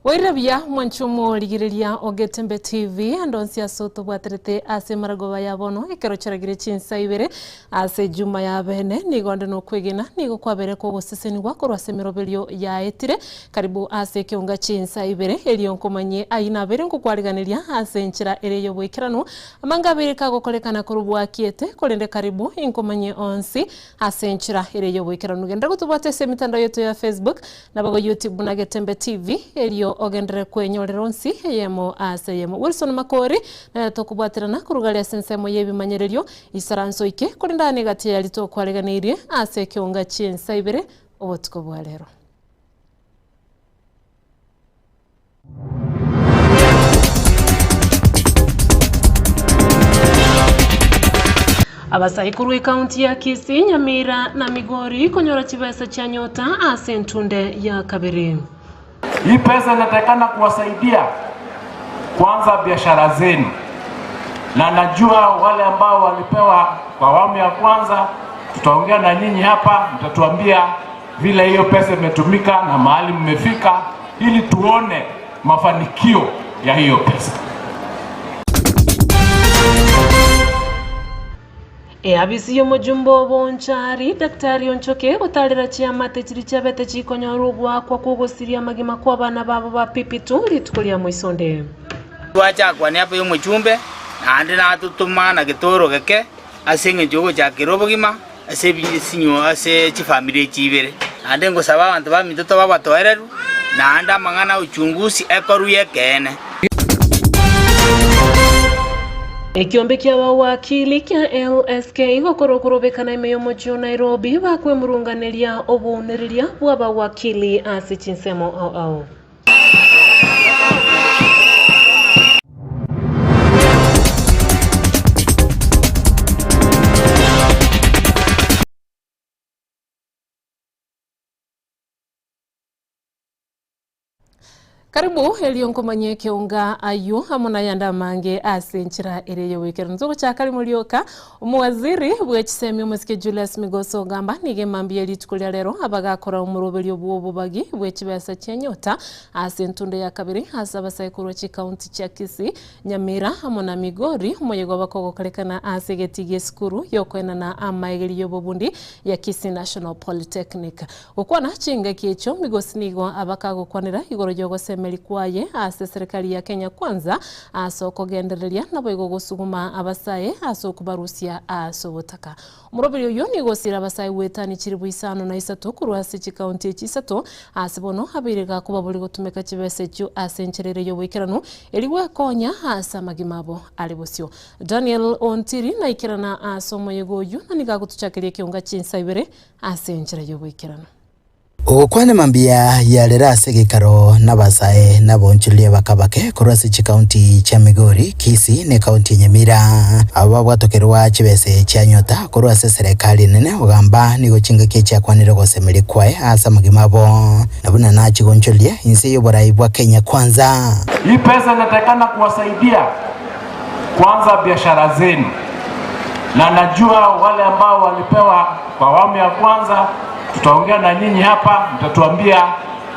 Boire buya mwanche omorigereria o Getembe TV ande onsi ase otobwaterete ase emaragoba ya bono ekero chiaragire chinsa ibere ase ejuma ya bene nigo onde nokwegena nigo kwabere kogosesenigwa korwa ase emeroberio yaetire karibu ase ekeonga chinsa ibere erio nkomanyie ayio nabere ngokwariganeria ase enchera ere y'oboikeranu amanga abere kagokorekana korwa bwakiete korende karibu inkomanyie onsi Ase enchera ere y'oboikeranu genderera gotobwata ase emetandao yaito ya Facebook, naboigo YouTube buna Getembe TV, erio ogenderere kwenyorera onsi eyemo ase eyemo. Wilson Makori nere tokobwaterana koruga aria ase ensemo y'ebimanyererio, isaranso oike, korende aa negati yaria tokwareganeirie ase ekeonga chi'ensa ibere obotuko bwa rero. Abasae korwa ekaunti ya Kisii, Nyamira na Migori konyora chibesa chia nyota ase entunde ya kabere. Hii pesa inatakikana kuwasaidia kuanza biashara zenu, na najua wale ambao walipewa kwa awamu ya kwanza, tutaongea na nyinyi hapa, mtatuambia vile hiyo pesa imetumika na mahali mmefika, ili tuone mafanikio ya hiyo pesa. Eabisi y'omojumbe o Bonchari, Daktari Onchoke, gotarera chiamate chiria chiabete chikonyora ogoakwa kw'ogosiria amagima kw'abana babo ba Pipitu rituko ria moisonde. Twachakwania apa y'omochumbe, naende natotoma na getoro geke ase engencho y'ogochakera obogima. Ase ebisinyo ase chifamiri echi ibere. Naende ngosaba abanto baminto tobe abatoereru, naende amang'ana a uchunguzi ekorwe y'ekeene. Ekiombe ki'abawakili kia LSK gokora okorobekana ime y'omochie o Nairobi bakwemurunganeria obounereria bw'abawakili ase chinsemo ao ao. Karibu erio nkomanye ekeunga ayio amo nayande amange ase enchera ere y'oboikeranu. Togochaka rimo rioka, omowaziri bw'echisemi omosike Julius Migos Ogamba nigo emambia ye rituko ria rero abagakora omoroberio bw'obobagi bwe chibesa chia nyota ase entundo ya kabere ase abasae korwa chikaunti chia Kisii, Nyamira amo na Migori omoyega obakogokorekana ase egetii gi'esukuru y'okoenana amaegeri y'obobundi ya Kisii National Polytechnic. Gokwana chingaki echio, Migosi nigo abakagokwanera igoro y'ogosemeria kwaye ase eserekari ya Kenya Kwanza ase okogendereria naboigo gosuguma abasae ase okobarusia ase obotaka. Omoroberi oyio nigo osire abasae goetania chiribu isano na isato korwa ase chikaunti echi isato ase bono abeire gakobaboria gotumeka chibesa echio ase enchera ere y'oboikeranu erio gwekonya ase amagima abo are bosio. Daniel Ontiri naikerana ase omoyega oyio na nigo agotochakeria ekeunga chinsa ibere ase enchera y'oboikeranu. Ogokwana mambia yarere ase egeikaro n'abasae na abaonchoreria bakabake korwa ase chikaunti chia Migori, Kisii na ekaunti ya Nyamira. Abwo babwatokerwa chibese chia nyota korwa ase eserekari enene ogamba nigo chingaki echiakwanire ogosemeria kwaye ase amagima abo na buna nachie gonchoreria inse y'oborai bwa Kenya Kwanza. Hii pesa inatakikana kuwasaidia kuanza biashara zenu, na najua wale ambao walipewa kwa awamu ya kwanza, tutaongea na nyinyi hapa, mtatuambia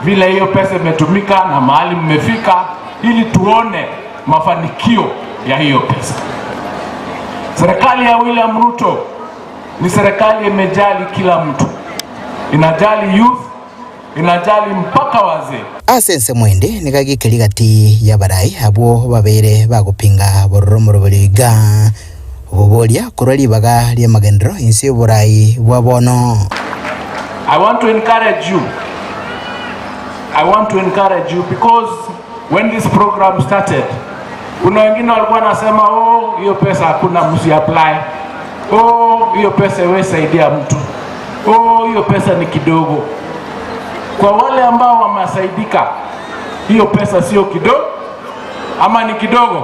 vile hiyo pesa imetumika na mahali mmefika, ili tuone mafanikio ya hiyo pesa. Serikali ya William Ruto ni serikali imejali kila mtu, inajali youth, inajali mpaka wazee. Ase ensemo ende nigo agekeria gati y'abarai abwo babeire bagopinga bororo omoroberi iga, oboboria korwa ribaga ri'amagenderero inse y'oborai bwa bono. I want to encourage you. I want to encourage you because when this program started, kuna wengine walikuwa nasema oh, hiyo pesa hakuna, msi apply. Oh, hiyo pesa iwezi saidia mtu. Oh, hiyo pesa ni kidogo. Kwa wale ambao wamesaidika, hiyo pesa sio kidogo ama ni kidogo?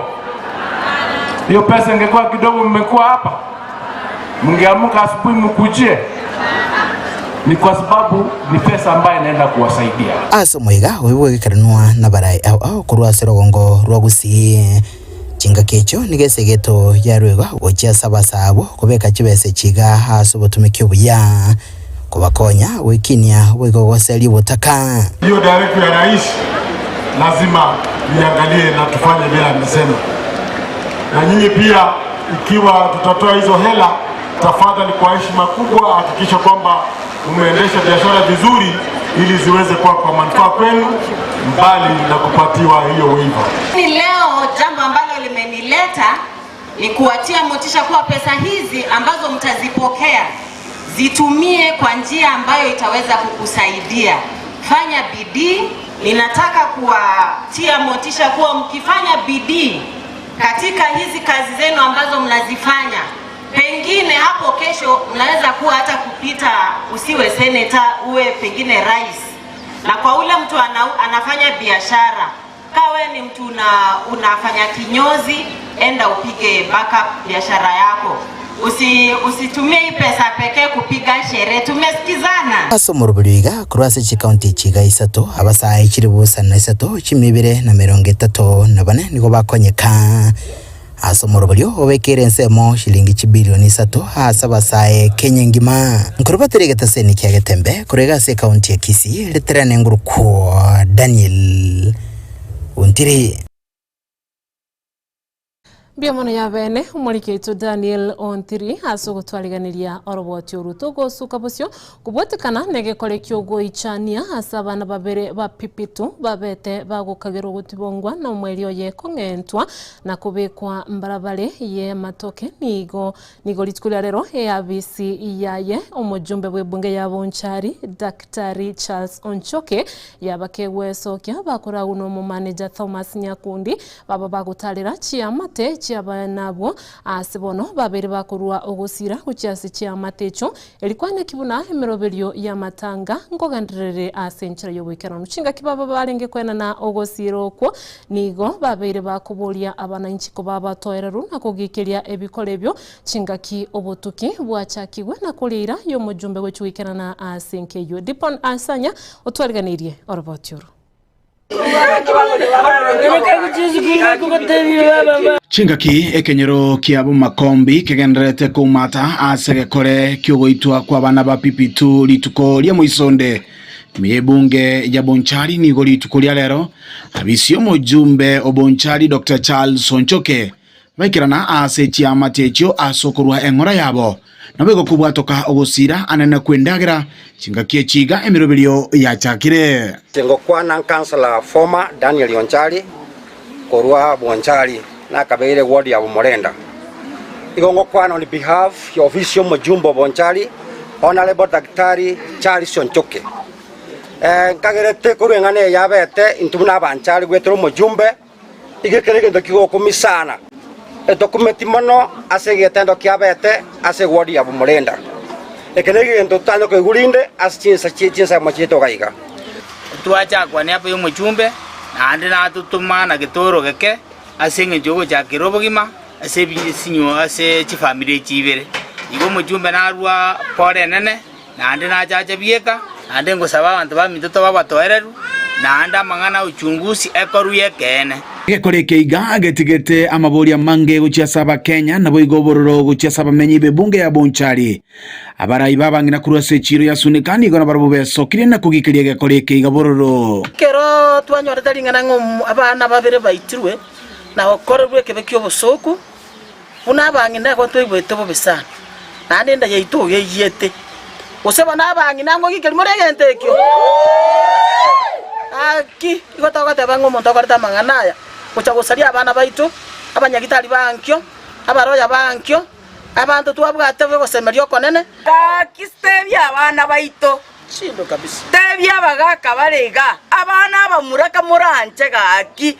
Hiyo pesa ingekuwa kidogo, mmekuwa hapa, mngeamka asubuhi mkujie. Ni kwa sababu ni pesa ambayo inaenda kuwasaidia. Ase omoiga oyo bw'egekeranwa nabarai ao ao korwa ase rogongo rwa Gusii. Chingaki echio nigo esegeto yaruegwa gochia ase abasaa abwo kobeka chibesa echi iga ase obotumeki obuya, kobakonya gwekinia boigo goseria obotaka. Hiyo directive ya rais. lazima tuiangalie na tufanye vile amesema. Na nyinyi pia, ikiwa tutatoa hizo hela, tafadhali kwa heshima kubwa hakikisha kwamba umeendesha biashara vizuri ili ziweze kuwa kwa manufaa kwenu, mbali na kupatiwa hiyo waiver. Ni leo jambo ambalo limenileta ni kuwatia motisha kuwa pesa hizi ambazo mtazipokea zitumie kwa njia ambayo itaweza kukusaidia. Fanya bidii. Ninataka kuwatia motisha kuwa mkifanya bidii katika hizi kazi zenu ambazo mnazifanya, pengine hapo kesho mnaweza kuwa hata kupita, usiwe seneta, uwe pengine rais. Na kwa ule mtu anafanya biashara, kawe ni mtu unafanya kinyozi, enda upige backup biashara yako. Usitumie hii pesa pekee kupiga sherehe. Tumesikizana? Ase omorobori oiga korwa ase chikaunti chiga isato, abasae chilifu isano na isato, chimia ibere na emerongo etato na bane nigo bakonyeka. Ase omorobori obekeire ensemo shilingi chibilioni isato ase abasae Kenya engima. Nkorobatirie egetaseni kia Getembe korwa iga ase ekaunti ya Kisii, riterane ngorokwo Daniel Ontiri. Mbuya mono y'abeene, omoriki oito Daniel Ontiri ase ogotwariganiria oroboti oru togosuka bosio kobwatekana negekore kiogoichania ase abana babere ba Pipitu babete bagokagerwa gotibongwa na omweri oye kong'entwa na kobekwa mbarabare y'amatoke nigo nigo rituko ria rero eabisi yaye omojumbe bw'ebunge ya Bonchari Daktari Charles Onchoke yabakegwesokia bakoragwa na omomaneja Thomas Nyakundi baba bagotarera chiamate chiabanabwo ase bono babere bakorwa ogosira gochia ase chiamate echo erikwaneki buna emeroberio y'amatanga nkogenderere ase enchera y'oboikeranu chingaki baba barenge kwenana ogosira okwo nigo babeire bakoboria abananchi koba batoereru na kogikeria ebikore ebio chingaki obotuki bwachakigwe na koreira y'omojumbe gochigoikerana ase enkeyo Dipon Asanya otwariganirie oroboti oro. Chingaki ekenyoro kia Bomakombi kegendererete koumata ase egekore ki'ogoitwa kw'abana ba Pipitu rituko ria moisonde. Ime y'ebunge ya Bonchari nigo rituko ria rero abisi omojumbe o Bonchari Doctor Charles Onchoke Baikerana aase chiamate echio ase okorua eng'ora yabo, naboigo kobwatoka ogosira anene kw'endagera, chingaki echi iga emeroberio yachakire. Ngokwana Councillor former Daniel Onchari korwa Bonchari nakabeire ward ya Bomorenda. Igo ngokwana on behalf ya ofisi y'omojumbe o Bonchari Honourable Daktari Charles Onchoke. Nkagerete korwa eng'ana eye yabete intwe buna abanchari goetera omojumbe Iga ekero egento kigokumisana, etokumeti mono ase egetendo kiabete ase ewodi ya Bomorenda. Eke negento totanye koigwa rinde ase chinsa chie chinsemo chiaito iga iga. Twachakwa niaba y'omochumbe, naende natotoma na getoro geke ase engencho y'ogochakera obogima ase ebisinyo ase chifamiri echi ibere. Igo omochumbe narua pore enene, naende nachacha bieka, naende ngosaba abanto baminto tobe abatoereru, naende amang'ana a uchunguzi ekorwa y'ekeene. Egekora eke iga getigete amaborio amange gochia ase Abakenya, naboigo obororo gochia ase abamenyi b'ebunge ya Bonchari. Abarai b'abang'ina korwa ase echiiro ya Sunika nigo nabarabwo besokirie na kogikeria egekora eke iga bororo. Ekero twanyorete ring'ana ng'a abana babere baitirwe na gokorerwa ekebe ki'obosooku, Buna abang'ina nigo twaigwete bobe sana, naende enda yaito iga eyiete. Gose bono abang'ina ngogikeria more egento ekio? Gaki, igo togoteba ng'a omonto okorete amang'ana aya gocha gosaria abana baito, abanyagitari ba ankio, abaroya ba ankio, abanto twabwate bogosemeria okonene. Gaki tebia abana baito, tebia abagaaka bare iga, abana abamura kamoranche gaki,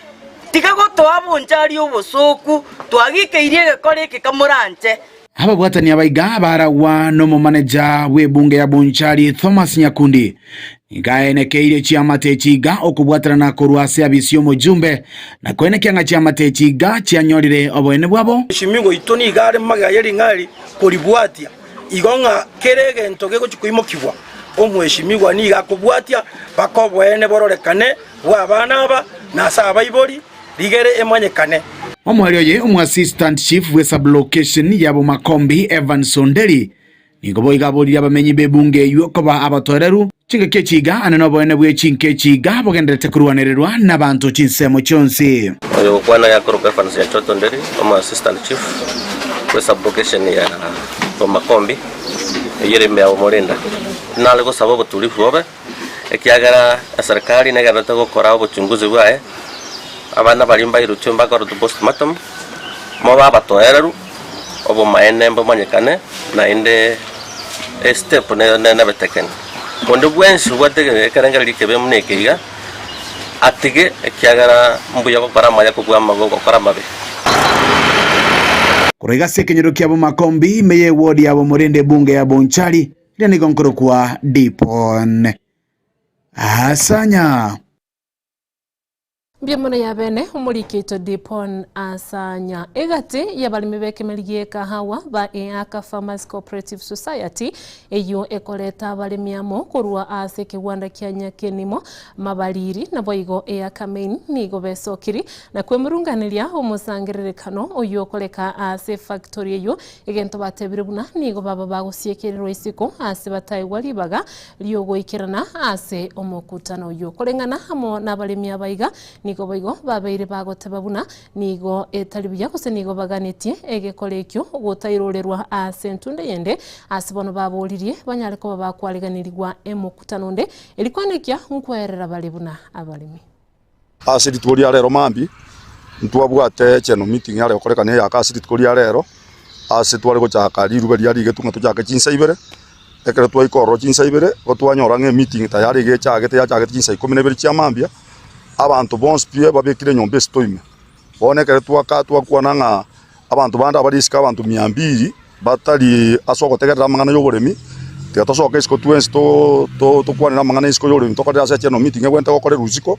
tiga gotoa bonchari obosooku, twagikeirie egekora eke kamoranche. Ababwatani aba iga baragwa nomomaneja bw'ebunge ya Bonchari Thomas Nyakundi nigo aenekeirie chiamate echi iga okobwaterana korwa ase abisi y'omojumbe na koenekia ng'a chiamate echi iga chianyorire oboene bwabo. Omosimigo oito nigo are magega ye ring'ana eri koribwatia. Igo ng'a kera egento gegochia koimokigwa, omwesimigwa nigo akobwatia mpaka oboene bororekane bw'abana aba, na ase abaibori, rigere emanyekane. Omoerio oye omoassistant chief bwe sublocation ya Bomakombi Evans Onderi. Nigo boigo aboririe abamenyi b'ebunge eyio koba abatoereru, chingaki echi iga ane noboene bwe chinka echi iga bogendererete korwanererwa nabanto chinsemo chionsi. Oyo ogokwana yakorokwa Evans Nyachoto Nderi, omo assistant chief bwe sub-location ya Bomakombi, eyio ere ime ya Bomorinda. Nare gosaba obotulivu bobe, ekiagera eserikari negendererete gokora obochunguzi bwaye, abana baria mbairutwe mbakoretwe postmortem, mobe abatoereru, obomaene mbomanyekane, naende estep nebetekeni. Onde bwensi obwate ekerengererio ekebe buna eke iga, atige, ekiagera mbuya gokora amaya kobua gokora amabe. Korwa iga ase ekenyoro kia Bomakombi, ime y'ewodi ya Bomorende ebunge ya Bonchari, Riria nigo nkorokwa Dipon. Asanya. Mbuya mono ya bene omoriki oito Dipon Asanya. Egati y'abaremi b'ekemeri gi'ekahawa ba Eaka Farmers Cooperative Society eyio ekoreta abaremi amo korwa ase ekegwanda kia Nyakenimo, Mabariri naboigo Eaka Main nigo besokiri na kwemurunganeria omosangererekano oyio okoreka ase efactory eyio Egento batebire buna nigo baba bagosiekererwa isiko ase bataegwa ribaga riogoikerana ase omokutano oyio. Koreng'ana amo nabaremi aba iga, nigo boigo babeire bagoteba buna nigo etari buya gose nigo baganetie egekora ekio gotairorerwa ase entunde yende ase bono baboririe banyare koba bakwariganirigwa emokutano onde eri kwanekia nkwerera bare buna abaremi. Ase rituko ria rero mambia, ntwabwate echeno meeting yare gokorekana eyaka ase rituko ria rero, ase tware gochaka riruba riria rigetwe ng'a tochake chinsa ibere, ekero twaika ororo chinsa ibere, igo twanyora ng'a emeeting tayari iga echagete yachagete chinsa ikomi na ibere chia mambia, abanto bonsi pi babekire enyomba esito ime. Bono ekero twaka twakwana ng'a abanto bande abare isiko abanto mia mbiri, batari ase ogotegerera amang'ana y'oboremi, tiga tosoke isiko twensi tokwanere amang'ana isiko y'oboremi tokorere ase echeno meeting egwenerete gokorerwa isiko,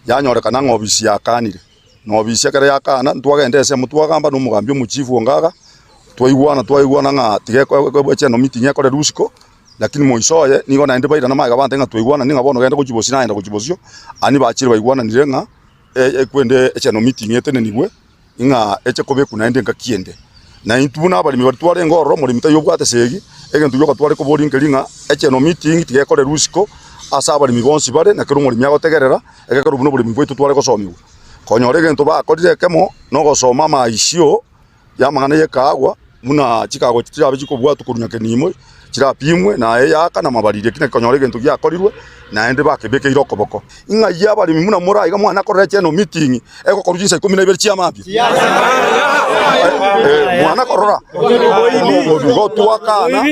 yanyorekana ng'a obisi yakanire. Na obisi ekero yakana, ntwagenda ensemo twagamba na omogambi omochifu ongaga, twaigwana twaigwana ng'a tiga echeno meeting ekorerwe isiko, lakini moiso oye nigo naende bairana magega bantebia ng'a twaigwanani ng'a bono genda gochia bosio nagenda gochia bosio, aria bachire baigwananire ng'a ekwende echeno meeting etenenigwe. ng'a eche kobekwa naende engaki ende. Na intwe buna abaremi baria twarenge ororo, omoremi taiyo obwate esegi, egento gioka tware koboria nkeri ng'a echeno meeting tiga ekorerwe isiko ase abaremi bonsi bare, na kera omoremi agotegerera, egekorwa buna oboremi bwaito tware gosomiwa. Konyora egento bakorire ekemo, na ogosoma amaisio ya amang'ana ya ekaagwa, buna chikaagwa chirabe chikobwatwa korwa nyakenimo, chirapimwe, na eyaka na amabariri. Eki naki konyora egento giakorirwe, naende bakebekeire okoboko. Ing'ai abaremi buna more aiga mwana korora echeno meeting egokorwa chinsa ikomi na ibere chia mambia? Mwana korora igo twakana,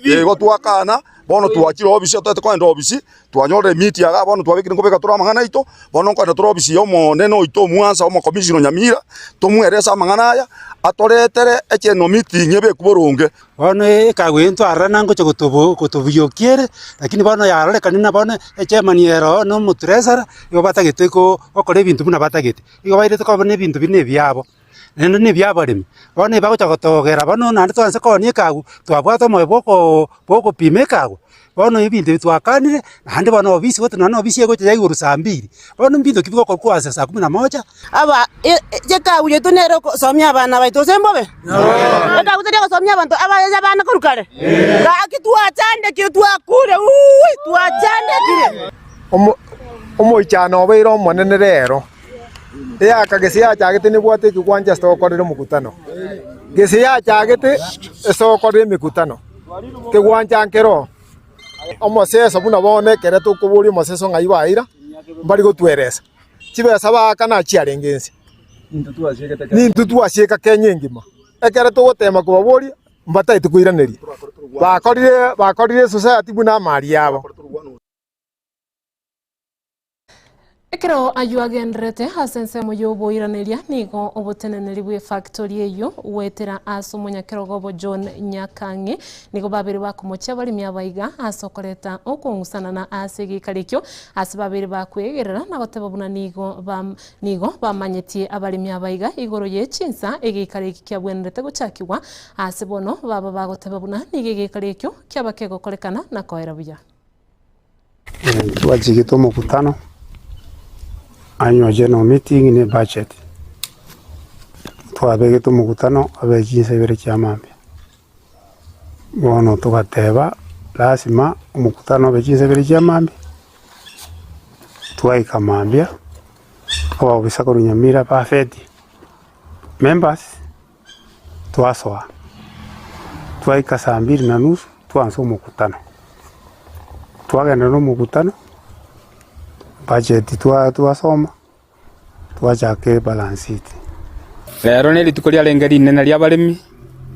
igo twakana bono twachire ofisi toete kogenda ofisi Twanyorire emiti igaa bono twabekire nkobeka tore amang'ana aito, bono nkoenda tore ofisi ya omonene oito omwansa omokomishona o Nyamira, tomwerese amang'ana aya, atoretere echeno meeting ebekwe boronge. Bono ekago eye ntwarora nangocha gotobo gotobuyokia ere, lakini bono yarorekanire buna bono echairman ere oo na omotreasurer, igo batagete ko gokora ebinto buna batagete. Igo bairete koba buna ebinto bire na ebiabo. Naende na ebiabaremi, bono ebagocha gotogera bono naende twanse koonia ekagu, twabwate omoyo bwa okoo bwa okopima ekagu, bono ebinto ebi twakanire, naende bono obisi gote nonye na obisi egocha yaigorwa saa mbiri, bono mbinto ki bigokorwa kwansa saa kumi na moja. Aba ekagu yaito nere ogosomia abana baito, gose mbobe? Ekagu teri egosomia abanto abayayi abana korwa kare? Gaki twachandekire twakure uuwi twachandekire. Omoichano obeire omonene rero. Eaka gese yachagete nebwate ekegwancha ase togokorera omokutano. Gese yachagete ase togokorera emekutano, kegwancha nkero omoseso buna bono ekere tokoboria omoseso ng'ai baira, mbari gotweresa. Chibesa baakana chiarenge inse, nintwe twasieka Kenya engima. Ekere togotema kobaboria, mbataeti koiraneria. Bakorire bakorire esociety buna amari abo. Ekero ayio agendererete ase ensemo y'oboiraneria, nigo oboteneneri bw'efactori eyio goetera ase omonyakerogo obo John Nyakang'e nigo babeire bakomochia abaremi abaiga ase okoreta okong'usanana ase egeikaro ekio ase babeire bakwegerera na goteba buna nigo nigo bamanyetie abaremi abaiga igoro ye chinsa egeikaro eki kiabwenerete gochakigwa ase bono baba bagoteba buna nigo egeikaro ekio kiaba kegokorekana na koera buya. Twachigete omokutano, annual general meeting ne budget. Twabegete omokutano abe chinsa ibere chia mambia. Bono togateba lasima omokutano obe chinsa ibere chia mambia, twaika mambia, abaofisa korwa Nyamira bafeti members, twasoa, twaika saa mbili na nusu twansa omokutano. Twagenda na omokutano, budget twa twasoma. Twachaka ebalance sheet. Rero nerituko riarenge rinene ri'abaremi,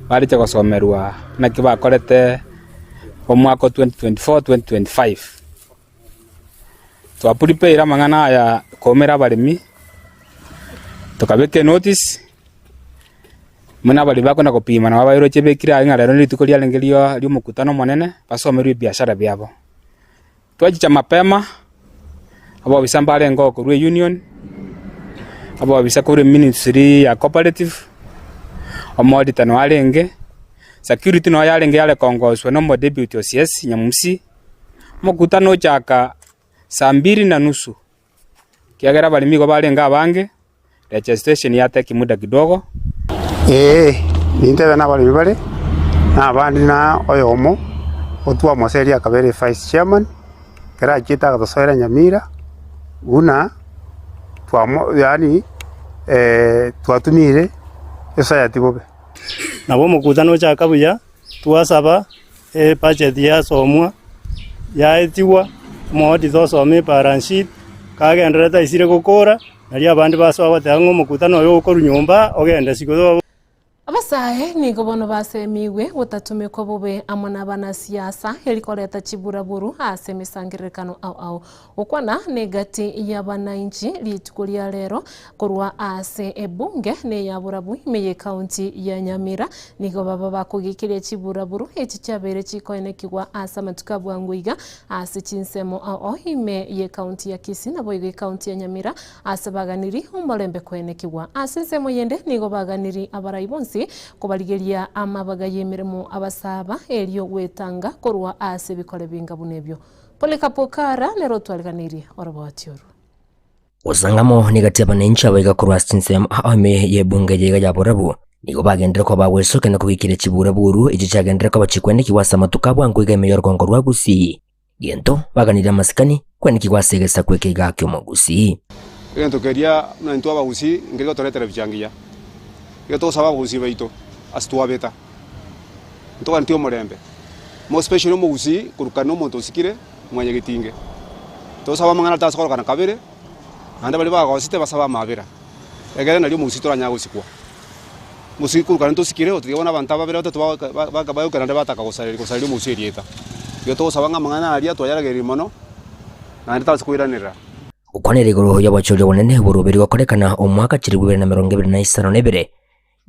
bariche gosomerwa naki bakorete omwaka o 2024-2025. Twaprepare amang'ana aya koumera abaremi, tokabeka enotice, buna abaremi bakona gopima nabo baroche bekire aye ng'a rero nerituko riarenge ria ri'omokutano omonene, basomerwe ebiashara biabo. Twachicha mapema, abobisa mbarenge okorwa eunion, abobisa korwa eministry ya cooperative, omoauditor noo arenge, security noo yarenge yare kongoswa na omodeputy OCS Nyamusi, omokutano ochaka saa mbili na nusu, ekiagera abaremi igo barenge abange, Registration ya take muda kidogo. Ee, nintebe nabaremi bare, na abande na oyomo otwamoseria akabere vice chairman, ekero achiete agatosoera Nyamira, buna twamo yaani twatumire esociety bobe. Nabo omokutano ochaka buya, twasaba ebudget yasomwa, yaetigwa, omoauditor osoma ebalance sheet, kagendererete aisire gokora, Nario abande basoa goteba ng'a omokutano oyo okorwa nyomba ogende isiko. Abasae nigo bono basemigwe gotatumekwa bobe amo nabanasiasa eri koreta chiburaburu ase emesangererekano ao ao. Gokwana negati y'abanainchi rituko ria rero korwa ase ebunge neya borabu ime y'ecounty ya Nyamira nigo baba bakogikiria chiburaburu echi chiabeire chikoenekigwa ase amatuko a bwango iga Ase chinsemo ao ime y'ecounty ya Kisii naboigo ecounty ya Nyamira ase baganiri omorembe koenekigwa. Ase ensemo yende nigo baganiri abarai bonsi kobarigeria amabaga y'emeremo abasaba erio gwetanga korwa ase ebikore binga buna ebio. Polycarp Kara nere otwariganirie oroboti orwo. Gosangamo negati abananchi abaiga korwa ase chinsemo ao ime y'ebunge eye iga ya borabu, nigo bagenderere koba bagwesokia na kogikiria chiburaburu echio chiagenderere koba chikwenekigwa ase amatuko a bwango iga ime y'orogongo rwa Gusii. Gento baganirie amasikani kwenekigwa ase egesaku eke iga ki'omogusii. Egento keria buna intwe abagusii nkeri gotoretera ebicha ngiya. Igo togosaba abagusii baito ase twabeta, ntoganetie omorembe, more especially omogusii korukana omonto osikire mwanyagetinge. Tosabe amang'ana atase korokana kabere, naende baria bagosete basabe amabera, egere nario omogusii toranyare gosikwa. Omogusii korwa kare ntosikire, otiga bono abanto aba babere batato bagoka bagoka naende bataka gosareria gosareria omogusii erieta. Igo togosaba ng'a amang'ana aria twayaragereria mono, naende tase koiranerera. Gokwanera igoro y'obochori obonene bw'oroberi gokorekana omwaka 2025,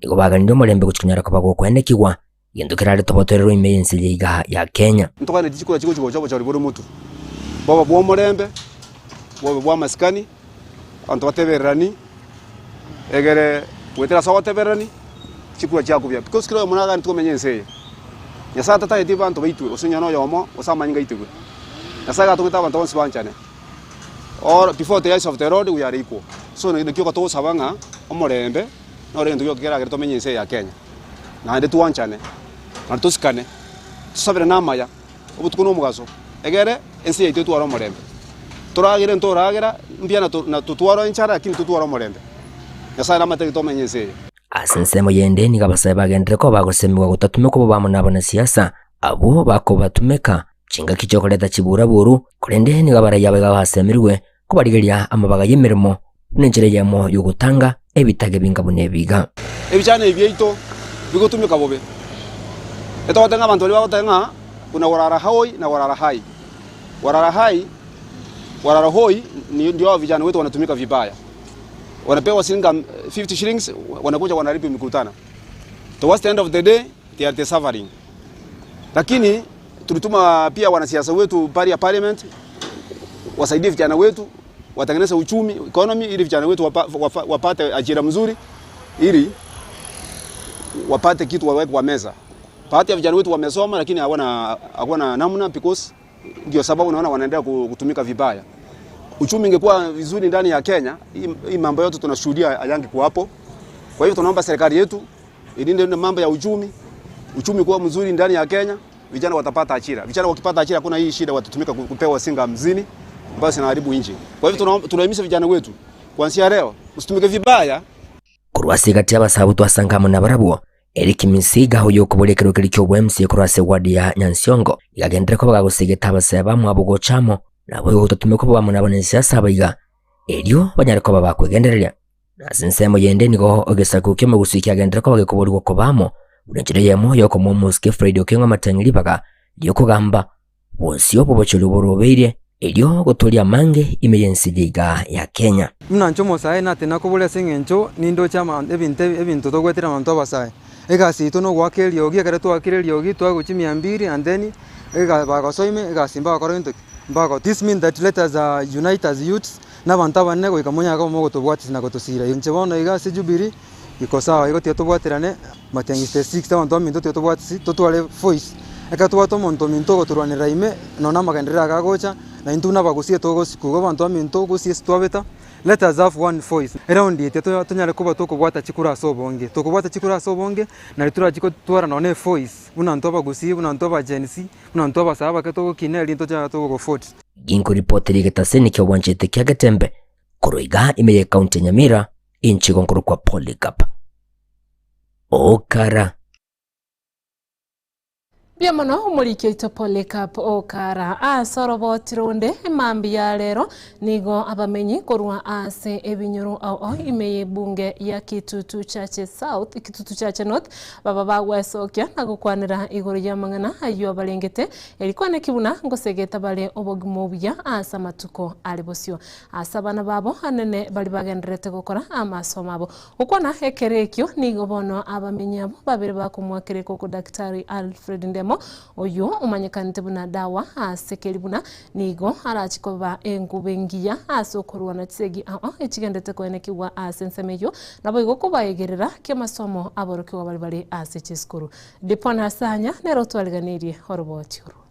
nigo baganirie omorembe gochia konyara koba gokoenekigwa Gento kerare tobotorerwe ime y'ense eye iga ya Kenya. Ntoganetie chikura chigochia gocha obochori bore motwe, bobe bw'omorembe, bobe bw'amasikani, abanto batebererani, egere goetera ase ogotebererani, chikura chiakobia. Because kera oyomo naganetie komenya ense eye. Nyasaye tatageti abanto baitwe, gose onye na oyomo, gose amanyinga aitigwe. Nyasaye iga atongete abanto bonsi banchane. All before the eyes of the Lord we are equal. So nakio togosaba ng'a omorembe noro egento gioka keragere tomenye ense eye ya Kenya. naende twanchane, naende tosikane, tosaberane amaya, obotuko na omogaso, egere ense yaito etware omorembe. Toragere ntoragera, mbuya na na totware enchara lakini totware omorembe. Nyasaye namate tomenye ense eye. Ase ensemo yende nigo abasae bagenderere koba bagosemigwa gotatumekwa bobe amo nabanasiasa abwo bakobatumeka chingaki chi'okoreta chiburaburu, korende nigo abaraiyo abaiga basemirwe kobarigeria amabaga y'emeremo buna enchera eyemo y'ogotanga ebitage binga buna ebi iga. Ebichano ebi biaito bigotumeka bobe. Etogoteba ng'a abanto baria bagoteba ng'a buna warara hoi na warara hai. Warara hai, warara hoi ndio vijana wetu wanatumika vibaya. Wanapewa shilingi 50 shillings wanakuja wanaharibu mikutano. Towards the end of the day they are the suffering. Lakini tulituma pia wanasiasa wetu pale ya parliament wasaidie vijana wetu watengeneze uchumi economy, ili vijana wetu wapate ajira mzuri, ili wapate kitu waweke kwa meza. Baadhi ya vijana wetu wamesoma, lakini hawana hawana namna because ndio sababu unaona wanaendelea kutumika vibaya. Uchumi ingekuwa vizuri ndani ya Kenya, hii mambo yote tunashuhudia hayangekuwa hapo. Kwa hivyo tunaomba serikali yetu ilinde mambo ya uchumi, Uchumi kuwa mzuri ndani ya Kenya, vijana watapata ajira. Vijana wakipata ajira, hakuna hii shida, watatumika kupewa singa hamsini ambayo zinaharibu nchi. Kwa hivyo tunahimiza vijana wetu kuanzia leo msitumike vibaya. Korwa ase egati y'abasaabo twasanga amo nabarabwo, Eric Misiga oyo okoboria ekero keria ki'obo MCA korwa ase eward ya Nyansiongo, iga agenderere koba gagosegeta abasae bamwabo gocha amo, naboigo gototome koba amo nabanasiasa abaiga, erio banyare koba bakwegendereria. Na ase ensemo yende nigo egesaku ki'omogusii kiagenderere koba gekoborigwa koba amo, buna enchera eyemo y'okomoa omosike Fred Okengo amatang'ani ribaga ri'okogamba bosio bw'obochori oborobeirie, erio gotoria amange ime y'ense eye iga ya Kenya. Buna inche omosae natena koboria ase eng'encho nindoche ama ebinto ebinto togwetera abanto abasae. Egasi yaito nogoaka eriogi, ekero twaakire eriogi twagochia mia mbiri and then ega bagosoime egasi mbagokora gento ki? Mbago this mean that let us unite as youths na abanto abanene goika monyare koba mogotobwatisia na gotosira. Inche bono iga ase Jubilee iko sawa igo tiga tobwaterane Matiang'i stage six abanto baminto tiga tobwatisi totware voice. Ekero tobwate omonto ominto ogotorwanerera ime nonya na amagenderero aya gagocha na intwe buna abagusie togosikwa. Igo abanto baminto gose ase twabeta let us have one voice. Eround eye tiga tonyare koba tokobwata chikura ase obonge. Tokobwata chikura ase obonge nari torachi gotwara nonya na evoice buna intwe abagusii buna intwe aba-Gen Z buna intwe abasae abake togokina erinde tochake togovote. Ginkoripotera egetaseni ki'obwanchete kia Getembe korwa igaa ime y'Ekaunti ya Nyamira, inche igo nkorokwa Polycarp Okara. Mbuya mono omoriki oito Polycarp Okara. Ase oroboti ronde mambia ya rero nigo abamenyi korwa ase ebinyoro ao ao ime y'ebunge ya Kitutu Chache South, Kitutu Chache North baba bagwesokia na gokwanera igoro y'amang'ana ayio abarengete erikwaneki buna ngosegeta bare obogima obuya ase amatuko are bosio. Ase abana babo anene baria bagendererete gokora amasomo abo. Gokwana ekero ekio nigo bono abamenyi abwo babere bakomoakera ekoko Daktari Alfred Ndemo, oyio omanyekanete buna Dawa ase keri buna nigo arachi koba enkuba engiya ase okorwana chisegi ao echigenderete koenekigwa ase ensemo eyio, naboigo kobaegerera kiamasomo aborokigwa baria bare ase chisukuru. Dipon Asanya nere otwariganirie oroboti orwo.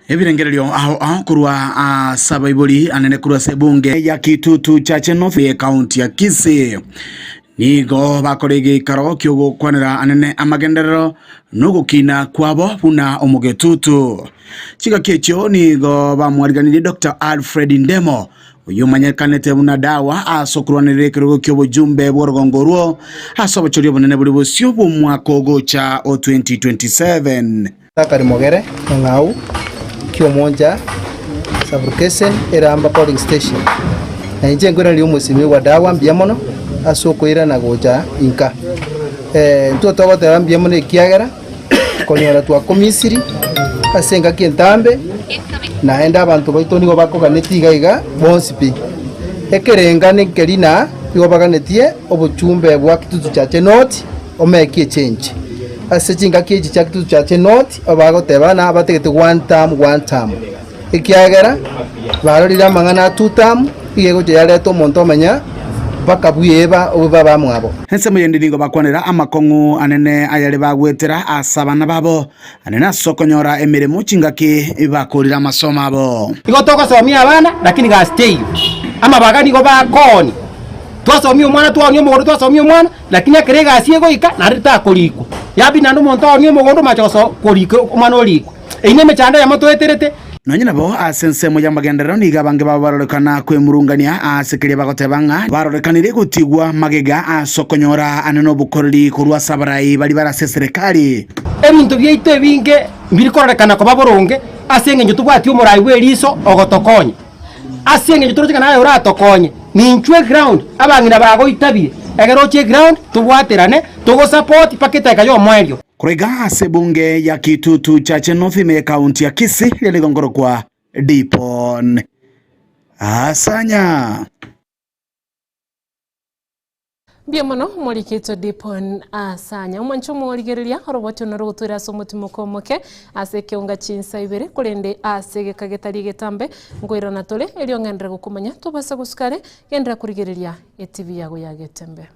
Ebirengererio ao ao korwa ase abaibori anene korwa ase ebunge ya Kitutu Chache North ye county ya Kisii nigo bakora egeikaro ki'ogokwanera anene amagenderero na ogokina kwabo buna omogetutu. Chingaki echio nigo bamwariganirie Doctor Alfred Ndemo Oyio omanyekanete buna Dawa ase okorwanerera ekerogo ki'obojumbe bw'orogongo orwo ase obochori obonene bore bosio bw'omwaka ogocha o 2027. Zachary Mogere, Nyang'au, Kiomoncha Sub-location, Eramba Polling Station. Na inche nkoiraneria omwesimigwa Dawa mbuya mono ase okoirana gocha inka. Intwe togoteba mbuya mono ekiagera konyora twakomisiri ase engaki entambe, naende abanto baito nigo bakoganetie iga iga bonsi pi. Ekerengano nkeri na nigo baganetie obochumbe bwa Kitutu Chache North omekie echange. Ase chingaki echi chia Kitutu Chache North abagoteba na abatagete one term one term. Ekiagera barorire amang'ana a two term iga egocha yareta omonto omenya mpaka bweba obe abamwabo. Ensemo yende nigo bakwanera amakong'u anene ayare bagwetera ase abana babo, anene ase okonyora emeremo chingaki bakorire amasomo abo. Igo togosomia abana lakini gasi teiyo. Amabaga nigo bakoonia. Twasomia omwana twaonia omogondo twasomia omwana lakini ekero egasi egoika naende takorikwa. Yabidi naende omonto aonie omogondo omache goso korika omwana orikwe. Eyio nemechando eyemo toeterete. Nonye nabo, ase ensemo y'amagenderero nigo abange babo barorekana kwemurungania ase keria bagoteba ng'a barorekanire gotigwa magega ase okonyora ane nobokoreri korwa ase abarai baria bare ase eserekari. Ebinto biaito ebinge mbiri kororekana koba boronge ase engencho tobwati omorai bw'eriso ogotokonya. Ase engencho toroche ng'a naye oratokonye, ninchwe eground, abang'ina bagoitabire, ekero oche eground tobwaterane, togosupport mpaka edageka y'omoerio. Korwa iga ase ebunge ya Kitutu Chache North ime y'ekaunti ya Kisii riria nigo nkorokwa Dipon Asanya. Mbuya mono omorikito Dipon Asanya. Omwancho omorigereria oroboti ono rogotwera ase omotimoko omoke ase ekeonga chinsa ibere korende ase egeka getari egetambe nkoirana tore erio ng'enderere gokomanya tobasa gosuka are genderera korigereria etibi yago ya Getembe.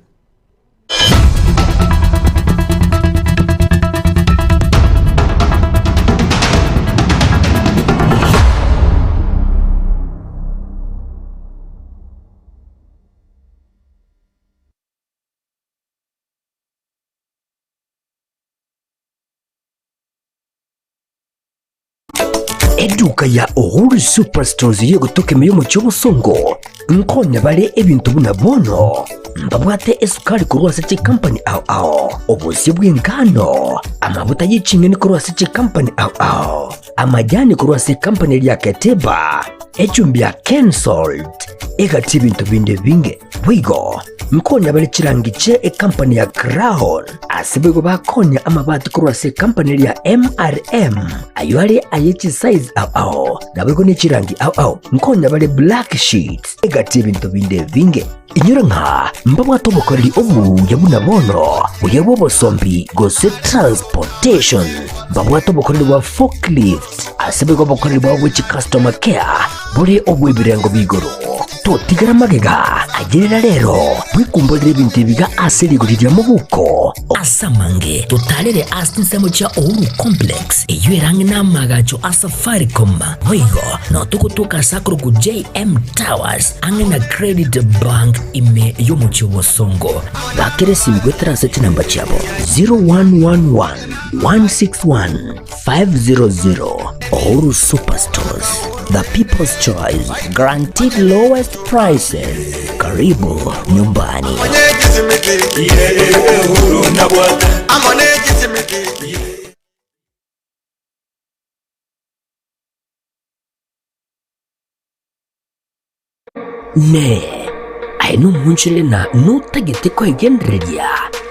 Eduka ya Uhuru Superstores yegotoka ime y'omochie obosongo nkonya bare ebinto buna bono mbabwate esukari korwa ase chikampani ao ao, obosio bw'engano, amabuta ye ching'eni korwa ase chikampani ao ao, amajani korwa ase ekampani eria ya Keteba, echumbi ya Kensalt, egati ebinto binde ebinge. Boigo nkonya bare chirangi chie ekampani ya Crown, ase boigo bakonya amabati korwa ase ekampani eria ya MRM, ayio are aye chisize ao ao, naboigo ne chirangi ao ao. Nkonya bare black sheets, egati ebinto binde ebinge. Inyora ng'a mbabwate obokoreri obuya buna bono, buya bw'obosombi gose transportation. Mbabwate obokoreri bwa forklift, ase boigo obokoreri bwabo bwe chicustomer care bore obw'ebirengo b'igoro. Totigera magega, ayerera rero, bwekumborere ebinto ebiga ase rigori ria mobuko. Ase amange totarere ase chinsemo chia Uhuru Complex, eyio ere ang'e n'amaagacho a Safaricom. Boigo nao togotoka ase akorokwa JM Towers ang'e na Credit Bank ime y'omochie o Bosongo. Bakera esimi goetera ase chinamba chiabo 0111 161 500. Uhuru Superstores, the people's choice, guaranteed lowest prices. Karibu nyumbani. Ne, aye nomonchore na notagete kwegendereria,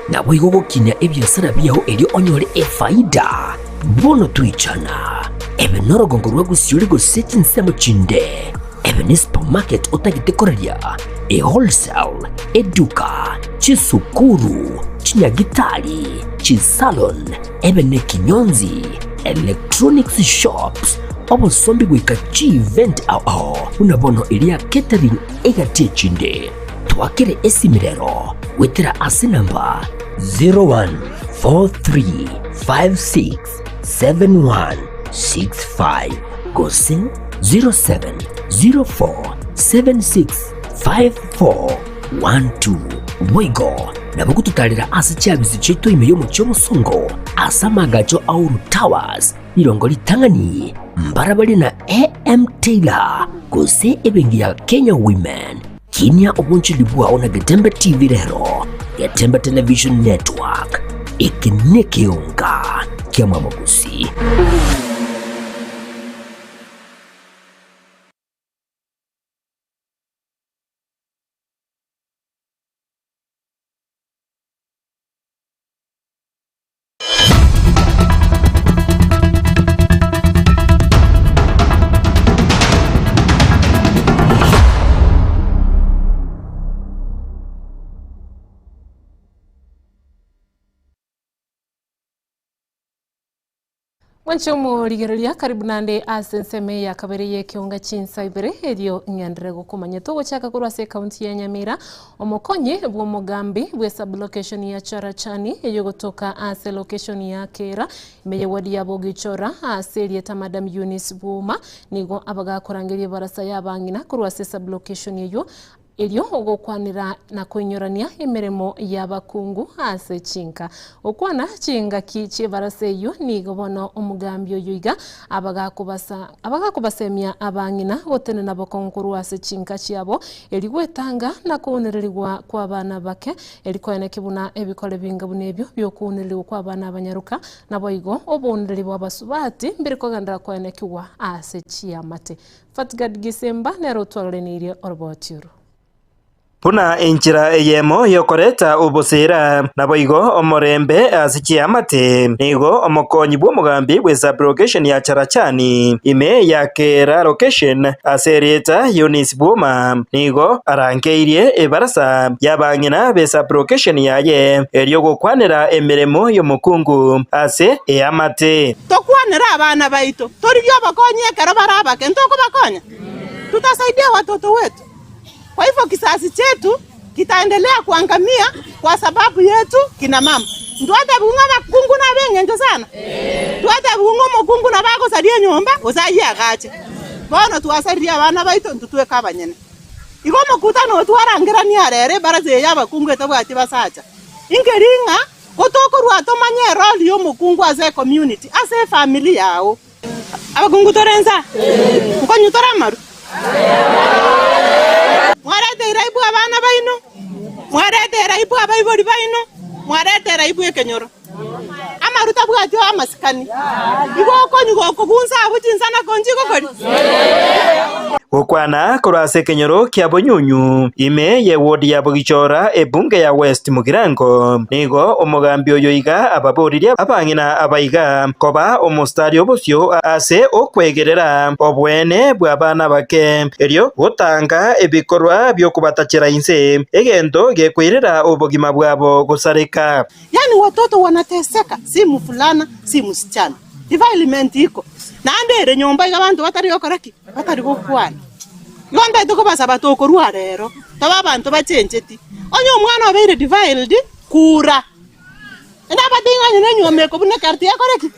naboigo gokinia ebiasara biao erio onyore efaida. Bono toichana, ebe norogongo rwa gosiori gose chinsemo chinde, ebe ne supermarket otagete koraria, e wholesale, eduka, chisukuru, chinyagitari, chisalon, ebe nekinyonzi, electronics shops, obosombi goika chievent ao ao buna bono eria catering egati echinde. Twakere esimi rero goetera ase namba 0143567165 gose 0704765412. Boigo nabo gototarera ase chiabisi chiaito ime y'omochie omosongo ase amagacho a Uhuru Towers, rirongo ritang'ani, mbarabare na AM Taylor gose ebenki ya Kenya Women. Kinia obonchori bwao na Getembe TV rero, Getembe Television Network, eke nekeonga kia Mwamogusi. Mwanche omorigereria karibu nande ase ensemo eye ya kabere y'ekeonga chinsa ibere erio ng'enderere gokomanya togochaka korwa ase ekaunti ya Nyamira omokonyi bw'omogambi bwe sublocation ya Charachani eyo gotoka ase location ya Kera ime ye ward ya Bogichora ase erieta Madam Eunice Bwuma nigo abagakorangeria ebarasa y'abang'ina korwa ase sublocation eywo Erio ogokwanera na koinyorania emeremo y'abakungu ase chinka. Gokwana chingaki chi'ebarasa eyio nigo bono omogambi oyio iga abagakobasa abagakobasemia abang'ina gotenena bokong'u korwa ase chinka chiabo, erio gwetanga na kounererigwa kw'abana bake, erio koeneki buna ebikore binga buna ebio bi'okounererigwa kw'abana abanyaroka, naboigo obounereri bw'abasubati mbiri kogenderera koenekigwa ase chiamate. Fatgard Gisemba nere otwaroreneirie oroboti oro. Buna enchera eyemo y'okoreta oboseera, naboigo omorembe ase chiamate, nigo omokonyi bw'omogambi bwe sub-location ya Charachani, ime ya Kera location ase erieta Eunice Bwoma, nigo arangeirie ebarasa y'abang'ina be sub-location yaye erio gokwanera emeremo y'omokungu ase eamate. Tokwanere abana baito, torigie obokonyi ekero bare abake, ntokobakonya? Tutasaidia watoto wetu? Kwa hivyo kizazi chetu kitaendelea kuangamia kwa sababu yetu kina mama. Ntwatebigwe ng'a abakungu nab'engencho sana? Twatebigwe ng'a omokungu nabo agosaria enyomba gose ayie agache. Bono twasaririe abana baito intwe tweka abanyene. Igo omokutano oyo twarangeranie are ere ebaraza eye y'abakungu etabwati basacha. Inkeri ng'a Gotokorua tomanye eroli y'omokungu ase ecommunity, ase efamiri yao. Abakungu tore nsa? Nkonywa tore amaru? Mwareteire aibu abana baino, mwareteire aibu abaibori baino, mwareteire aibu ekenyoro. Amaru tabwati amasikani, igo okonywa gokogunsa abwo chinsanako nchigokori. Gokwana korwa ase ekenyoro kia Bonyunyu, ime y'ewodi ya Bogichora, ebunge ya West Mugirango, nigo omogambi oyo iga ababoririe abang'ina abaiga koba omostari obosio ase okwegerera oboene bw'abana bake, erio gotanga ebikorwa bi'okobatachera inse, egento gekoirera obogima bwabo gosareka. Yaani watoto wanateseka, si mvulana si msichana. Defilement iko. Naende ere nyomba iga abanto batari gokora ki? Batari gokwana. Igo ntaete kobasaba tokorwa rero, tobe abanto bachencheti. Onye omwana obeire defiled, kura. Naende abatebi ng'a onye nenyuomo ekobuneka ere tiyakore ki?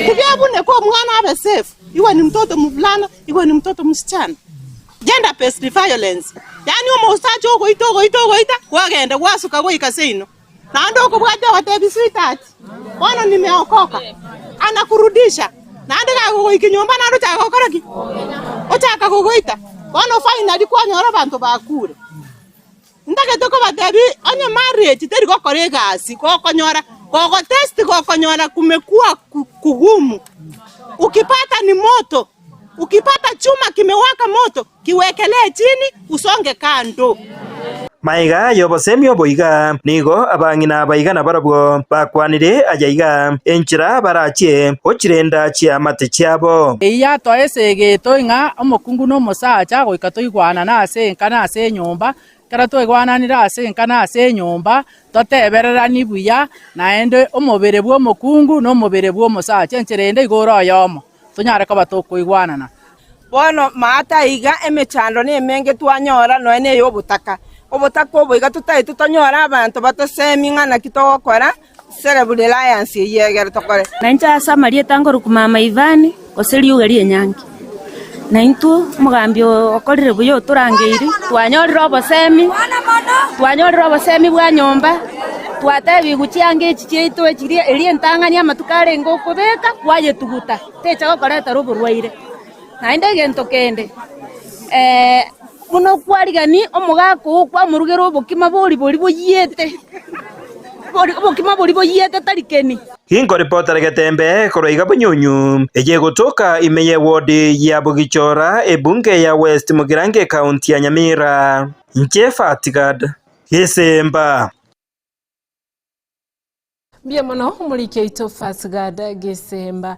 Tigebuneka omwana abe safe, iwe ni mtoto mvulana, iwe ni mtoto msichana. Gender based violence, yaani omosacha ogoita ogoita ogoita, kwagenda gwasuka goika seino. Naende okobwatia ogotebi sweetheart, bono nimeokoka, anakurudisha, naende gakogoika nyomba naende ochaka gokora ki? Ochaka kogoita. Bono finally kwanyora abanto bakure. Ntagete kobatebi onye marriage teri gokora egasi, gokonyora gogotest gokonyora kumekua kugumu, ukipata ni moto, ukipata chuma kimewaka moto, kiwekelee chini usonge kando. Magega y'obosemi obo iga, nigo abang'ina abaiga nabarabwo bakwanire aya iga, enchera barachie gochirenda chiamate chiabo. Eyio yatoa esegeto ng'a omokungu na omosacha goika toigwanane ase enka na ase enyomba, ekero twaigwananire ase enka na ase enyomba, totebereranie buya, naende omobere bw'omokungu na omobere bw'omosacha enchera ende igo ore oyomo, tonyare koba tokoigwanana. Bono maate iga emechando nemenge twanyora nonya ney'obotaka. Obotaka obo iga totagete tonyore abanto batosemi ng'a naki togokora self reliance eyio egere tokore. Nainche ase amarieta nkorokwa Mama Ivani, gose riuga ri'enyangi. Naintwe omogambi okorire buya otorangeiri, twanyorire obosemi, twanyorire obosemi bwa nyomba, twatebigwe chianga echi chiaito echiria eria entang'ani amatuko arenge okobeka kwayetuguta, techa gokoretera oborwaire. Naende egento kende, buna okwarigani omogaka oo kwamorugera obokima bori boria boyiete, obokima boria boyiete tari keni. Inkoripotera getembe korwa iga Bunyunyu, eye egotoka ime y'ewodi ya Bogichora, ebunge ya West Mugirango ekaunti ya Nyamira. Inche Fatigad Gesemba. Mbuya mono omoriki oito Fasgad Gesemba.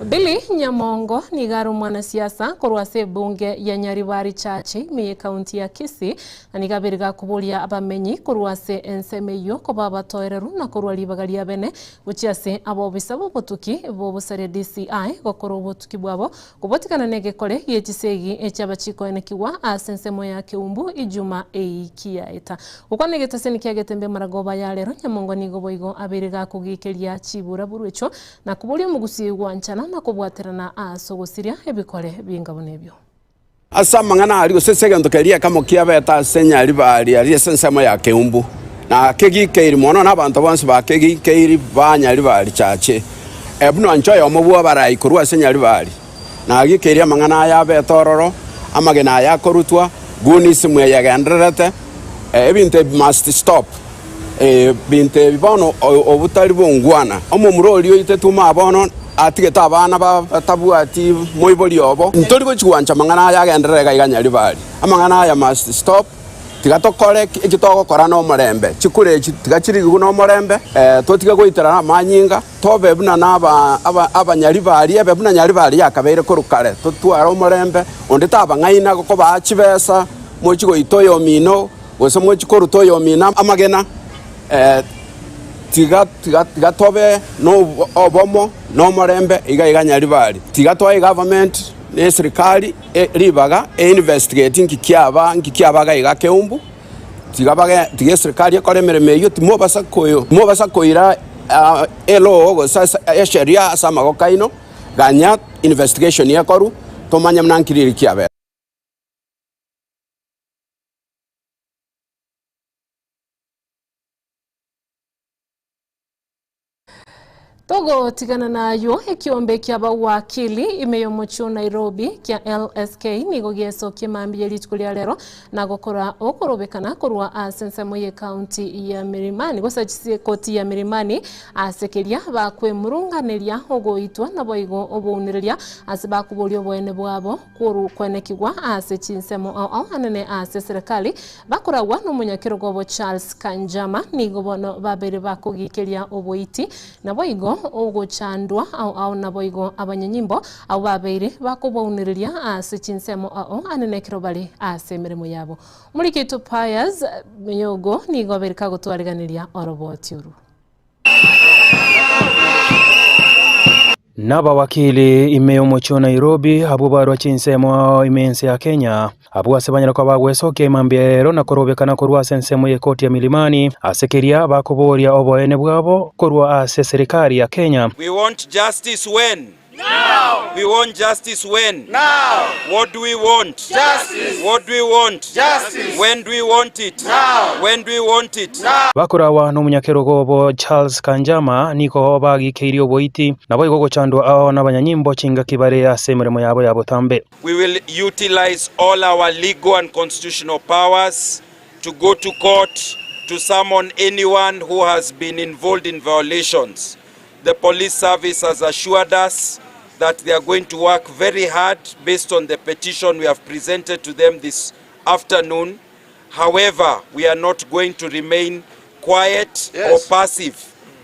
Billy Nyamongo nigo are omwanasiasa korwa ase ebunge ya Nyaribari Church ime y'ekaunti ya Kisii na nigo abeire gakoboria abamenyi korwa ase ensemo eyio koba abatoereru na korwa ribaga ria bene gochia ase abobisa b'obotuki b'obosaria DCI gokora obotuki bwabo kobotikana negekore gie chisegi echiabachikoenekigwa ase ensemo ya Keumbu ijuma eiki yaeta. Gokwana egetaseni kia Getembe maragoba ya rero, Nyamongo nigo boigo abeire gakogikeria chiburaburu echio na koboria omogusii gwanchana na kobwaterana ase ogosiria ebikore binga buna ebio. Ase amang'ana aria, gose ase egento keria ekemo kiabete ase Nyaribari aria ase ensemo ya Keumbu, na kegikeiri mono nabanto bonsi ba kegikeiri ba Nyaribari Chache, buna inche oyomo bw'abarai korwa ase Nyaribari, nagikeiri amang'ana aya abete ororo, amagena aya akorutwa, gunism eye egendererete, ebinto ebi must stop. Ebinto ebi bono obotari bongwana. Omomura oria oitetwe ime bono atigete abana batabwati moibori obo. Ntori gochia gwancha amang'ana aya agenderere iga iga Nyaribari. Amang'ana aya must stop. Tiga tokore eki togokora nomorembe. Chikura echi tiga chirigigwe nomorembe, totige goiterana amanyinga, tobe buna abanyaribari, ebe buna Nyaribari yakabeire korwa kare. Totware omorembe, onde tabang'aina kobaa chibesa, mochie goita oyomino. Gose mochie koruta oyomino amagena, tiga, tiga, tiga tobe nobomo na omorembe iga iga Nyaribari. Tiga toe egovernment na eserikari ribaga e investigate nki kiaba, nki kiaba iga iga Keumbu, tiga bage, tiga eserikari ekore emeremo eyio, timobasa koyo, timobasa koira elaw gose ase esheria ase amagoko aino, ganya investigation ekorwe, tomanye buna nki riri kiabete. Togotigana naywo ekiombe kia abawakili ime y'omochie o Nairobi kia LSK nigo giesokia mambia ye rituko ria rero na gokora okorobekana korwa ase ensemo ye county ya Milimani gose koti ya Milimani ase keria bakwemurunganeria ogoitwa naboigo obounereria ase bakoboria oboene bwabo kwenekigwa ase chinsemo ao ao anene ase eserekari bakoragwa nomonyakerogo obo Charles Kanjama nigo bono babere bakogikeria oboiti Naboigo ogochandwa ao ao naboigo abanyanyimbo abwo babeire bakobaunereria ase chinsemo ao anene ekero bare ase emeremo yabo. Omoriki Pius Miyogo nigo abeire kagotwariganeria oroboti orwo. Nabawakili ime y'omochie o Nairobi abwo barwa chinsemo ao ime y'ense ya Kenya, abwo ase banyare koba bagwesokia imambia ero na korobekana korwa ase ensemo y'ekoti ya Milimani, ase keria bakoboria oboene bwabo korwa ase serikari ya Kenya. We want justice when? Now! We want justice when? Now! What do we want? Justice! What do we want? Justice! When do we want it? Now! When do we want it? Now! Bakorawa nomonyakerogo obo Charles Kanjama nigo bagikeirie oboiti, naboigo gochandwa ao nabanyanyimbo chingaki bare ase emeremo yabo ya botambe. We will utilize all our legal and constitutional powers to go to court to summon anyone who has been involved in violations. The police service has assured us that they are going to work very hard based on the petition we have presented to them this afternoon. However, we are not going to remain quiet yes. or passive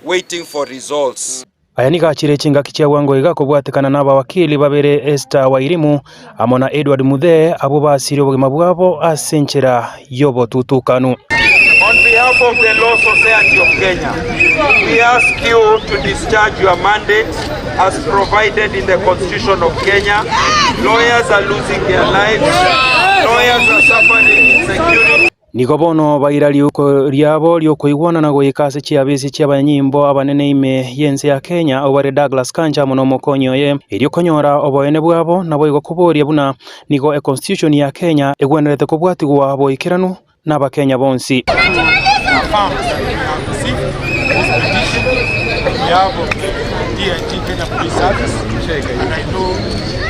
waiting for results. Aya nigo achire chingaki chia bwango iga kobwatekana nabawakili babere Esther Wairimu amo na Edward Muthee abwo basirie obogima bwabo ase enchera y'obotutukanu. On behalf of the Law Society of Kenya, we ask you to discharge your mandate as provided in the Constitution of Kenya. Lawyers are losing their lives. Lawyers are suffering insecurity. Nigo bono baira riuko riabo ri'okoigwana na goika ase chiabisi chi'abanyanyimbo abanene ime y'ense ya Kenya, abwo bare Douglas Kanja amo nomokonyi oye, erio konyora oboene bwabo, naboigo koboria buna nigo econstitution ya Kenya egwenerete kobwatigwa boikeranu n'Abakenya bonsi.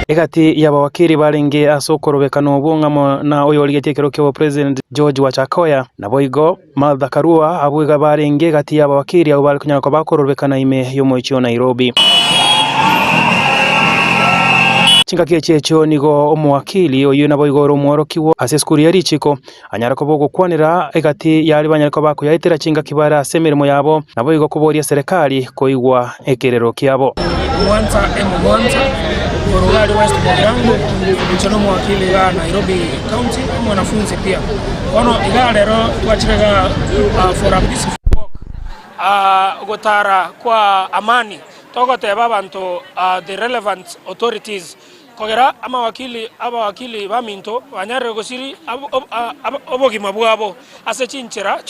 Egati y'abawakiri barenge ase okorobekana obwo ng'amo na oyorigetie ekero ki'obopresident George Wajackoyah, naboigo Martha Karua, abwo iga barenge egati y'abawakiri abwo bare konyara koba bakorobekana ime y'omochie o Nairobi. Chingaki echi echio nigo omowakili oyio naboigo ore omworokigwa ase esukuru ye richiko anyare koba ogokwanera egati y'aria banyare koba bakoyaetera chingaki bare ase emeremo yabo, naboigo koboria eserekari koigwa ekerero kiabo. Mwansa M. Mwansa, korwa iga aria West Mugirango, inche nomowakili igaa Nairobi County, omwanafunzi pia. Bono igaa rero twachire igaa for a peaceful walk, gotara kwa amani, togoteba abanto the relevant authorities Kogera amawakili abawakili baminto banyarire gosiria obogima bwabo ase chinchera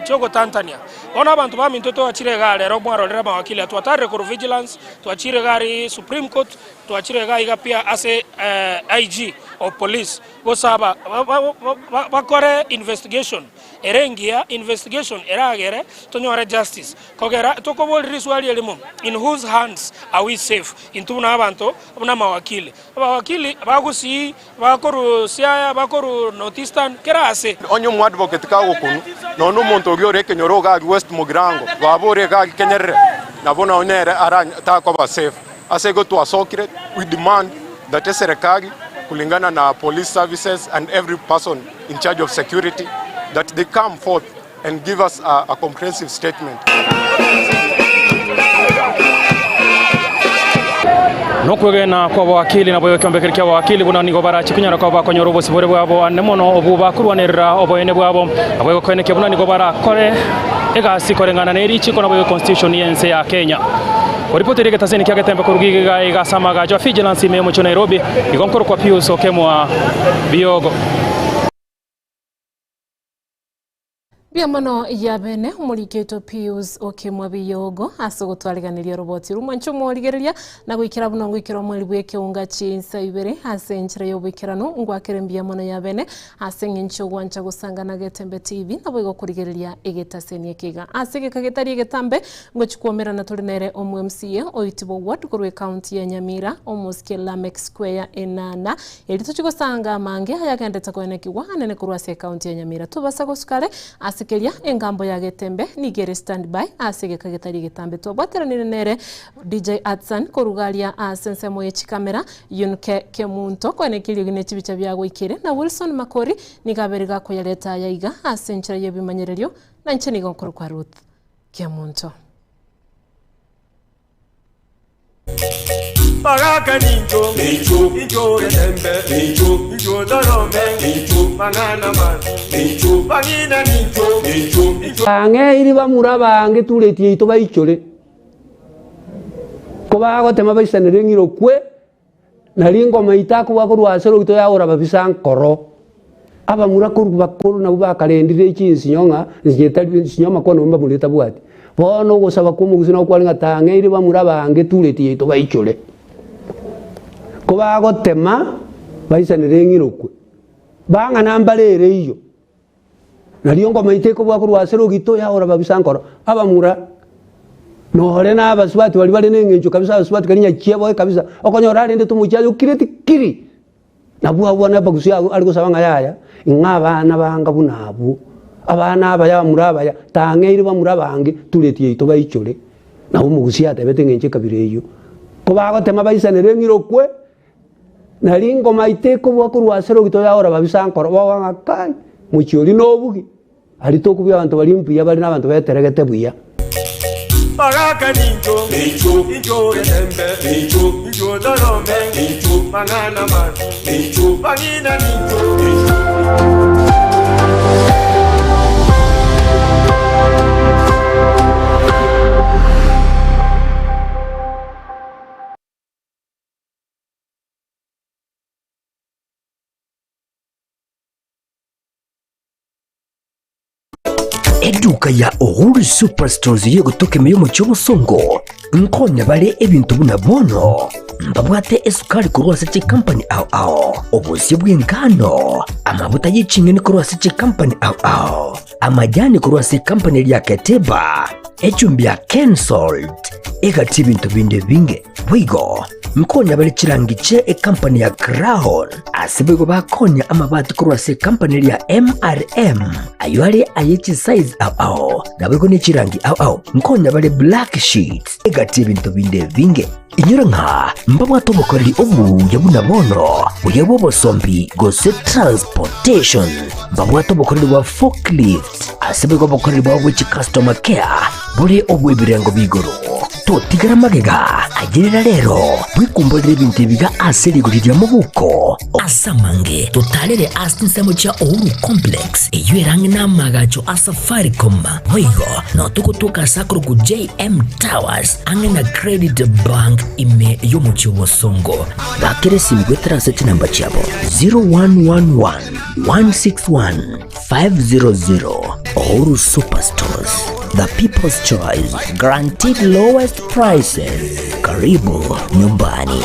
chi'ogotantania. Bono abanto baminto twachire igaa rero mwarorire amawakili aya, twatarire korwa Vigilance, twachire iga aria Supreme Court, twachire igaa iga pia ase IG of Police gosaba bakore investigation ere engiya, investigation eragere tonyore justice. Kogera tokoboria riswali erimo, In whose hands are we safe? Intwe buna abanto, buna amawakili. Abawakili ba Gusii, ba korwa Siaya, ba korwa North Eastern, kera ase. Onye omoadvocate kagokunwa, nonya omonto oria ore ekenyoro iga aria West Mugirango, baba ore iga aria Kenyerere, nabo nonya nere ara takoba safe. Ase igo twasokire, we demand that eserekari kulingana na police services and every person in charge of security that they come forth and give us a, a comprehensive statement. Nokwegena kw'abawakili naboigo ekeombe keria ki'abawakili buna nigo barache konyara koba bakonyora obosibore bwabo ande mono obwo bakorwanerera oboene bwabo, naboigo koenekia buna nigo barakore egasi koreng'ana ne richiko naboigo constitution y'ense ya Kenya. Koripoteri egetaseni kia Getembe korwa iga iga ase amagacho a Vigilance ime y'omochie o Nairobi, igo nkorokwa Pius Okemwa Biogo. Mbuya mono yabene omoriketo Pius Okemwa Biyogo ase ogotwariganeria oroboti rumwanche omorigereria na goikera buna ngoikera omweri bw'ekeunga chinsa ibere ase enchera y'oboikeranu ngwakere mbuya mono yabene ase eng'encho ogwancha gosangana Getembe TV naboigo okorigereria egetaseni eke iga ase egeka getari egetambe ngochi kwomerana tore nere omo MCA oitibo ward korwa ecounty ya Nyamira omosike Lameck Square enana Erio tochie gosanga amange ayagendete koenekigwa anene korwa ase ecounty ya Nyamira. Tobasa gosuka are ase keria engambo ya Getembe nigo ere stand by ase egeka getari egetambe. Twabwateranire nere DJ Atsan koruga aria ase ensemo ye chikamera, Yunke Kemunto koenekia eriogi ne chibicha biagoikire na Wilson Makori nigo abere gakoyareta aya iga ase enchera yebimanyererio na inche nigo nkorokwa Ruth Kemunto. Bagaka nincho, incho getembe, incho torome, mang'ana mabi, bang'ina nincho, incho. Ang'eiri bamura bange tureti yaito baichore, kobagotema baisanere ng'iro kwe, Nario engoma itakobua korwa ase rogito yaora babisa nkoro. Abamura korwa bakoro nabwo bakarendire chinsinyo ng'a nsinyo etari nsinyo amakono nabo mbamura etabwati. Bono ogosaba kw'omogusii nabo kware ng'a tang'eire bamura abange tureti yaito baichore. Kobagotema baisanere eng'irokwe, bang'ana mbare ere eyio. Nario engoma yaito ekobua korwa ase rogito yaora babisa nkoro. Abamura nore na abasubati baria bare na eng'encho kabisa abasubati karia nyachieboe kabisa, okonyora arendete omochie aye okireti kiri. Nabwo abwo bono abagusi abwo are gosaba ng'a yaya, ing'a abana banga buna abwo, abana abaya abamura abaya, tang'eire bamura abange tureti yaito baichore. Nabo omogusi atebete eng'encho ekabira eyio. Kobagotema baisanere eng'irokwe. Na ringoma itekobua korwa ase rogito yaora babisa nkoro, bogoa ng'a kai, mochie oria nobugi, aria tokobua abanto baria mbuya bare nabanto beteregete buya. Bagaka nincho, incho getembe, incho torome, mang'ana mabi, bang'ina nincho. Eduka ya Uhuru Superstores y'egotoka ime y'omochie obosongo nkonya bare ebinto buna bono mbabwate esukari korwa ase chikampani ao ao, obosio bw'engano, amabuta ye ching'eni korwa ase chikampani ao ao, amajani korwa ase ekampani eria ya Keteba, echumbi ya Kensalt, egati ebinto binde ebinge. Boigo nkonya bare chirangi chie ekampani ya Crown, ase boigo bakonya amabati korwa ase ekampani eria ya MRM, ayio are aye chisize ao ao, naboigo ne chirangi ao ao. Nkonya bare black sheets, egati ebinto binde ebinge. Inyora ng'a mbabwate obokoreri obuya buna bono, buya bw'obosombi gose transportation. Mbabwate obokoreri bwa forklift, ase boigo obokoreri bwabo bwe chicustomer care bore obw'ebirengo b'igoro. Totigera magega, ayerera rero, bwekumborere ebinto ebiga ase rigori ria mobuko. Ase amange totarere ase chinsemo chia Uhuru Complex, eyio ere ang'e n'amaagacho a Safaricom. Boigo nao togotoka ase akorokwa JM Towers ang'e na Credit Bank ime y'omochie o Bosongo. Bakera esimi goetera ase chinamba chiabo 0111 161 500. Uhuru Superstores, the people's choice, guaranteed lowest prices. Karibu nyumbani.